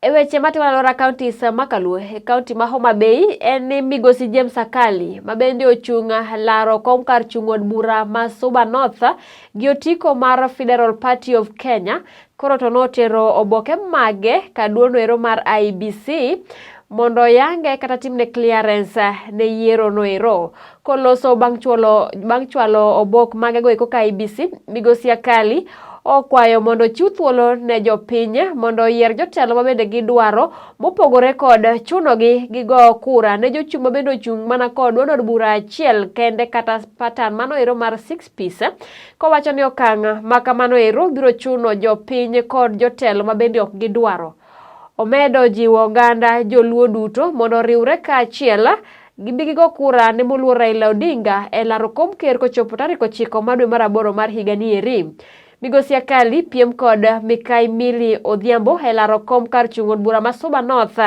E weche matimore alwora counties makaluo e kaunti ma Homa Bay en ni migosi James Akali ma bende ochung' laro kom kar chung' od bura ma Suba North gi otiko mar Federal Party of Kenya koro to notero oboke mage kaduono ero mar IEBC mondo oyange kata timne clearance ne yiero no ero. Koloso bang' chwalo obok mage go eko ka IEBC, migosi Akali okwayo mondo ochiw thuolo ne jopiny mondo oyier jotelo mabende gidwaro mopogore kod chunogi gigo kura ne jochung' mabende ochung' mana kod duond od bura achiel kende kata pattern mano ero mar six piece, kowacho ni okang' ma kamano ero biro chuno jopiny kod jotelo mabende ok gidwaro. Omedo jiwo oganda joluo duto mondo oriwre kaachiel gibi gigo kura ne moluor Raila Odinga e laro kom ker kochopo tarik 9 mar dwe mar aboro mar higa ni eri. Migosi Akali piem kod Mikai Milly Odhiambo e laro kom kar chung' od bura ma Suba North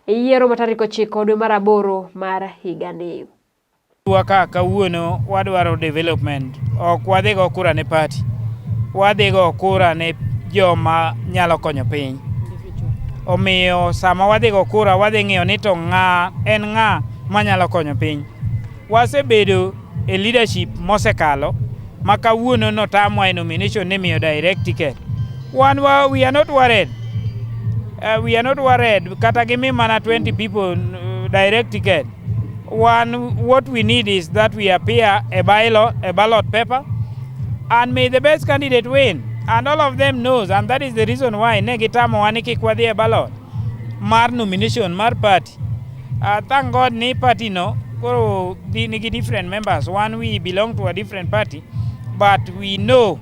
e yiero ma tarik 9 dwe mar aboro mar higani. Ka kawuono wadwaro development, ok wadhi go kura ne party, wadhi go kura ne joma nyalo konyo piny. Omiyo sama wadhi go kura, wadhi ng'iyo ni to ng'a en ng'a manyalo konyo piny. Wasebedo e leadership mosekalo ma kawuono notamwa e nomination ni miyo direct ticket. Wan wa, we are not worried. We are not worried kata gimi mana 20 people direct ticket. One, what we need is that we appear a ballot paper and may the best candidate win. And all of them knows, and that is the reason why ne gitamowa ni kik wadhi e ballot mar nomination mar party. Thank God ni party no koro nigi different members. One, we belong to a different party, but we know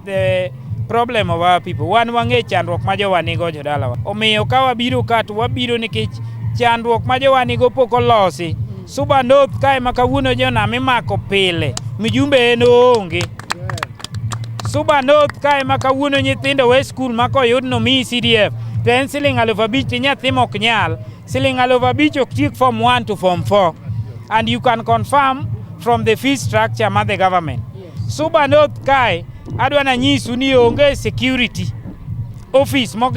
the problem of our people. Wan wang'e chandruok ma jowa nigo, jodalawa. Omiyo ka wabiro ka to wabiro nikech chandruok ma jowa nigo pok olosi. Suba North kae ma kawuono jonam imako pile, mijumbe en oonge. Suba North kae ma kawuono nyithindo we skul ma koyud nomiyi CDF to en siling 5,000 to nyathi mok nyal. Siling 5,000 ok tiek form 1 to form 4. And you can confirm from the fee structure mar the government. Suba North kae adwa nanyisu ni onge security office moger.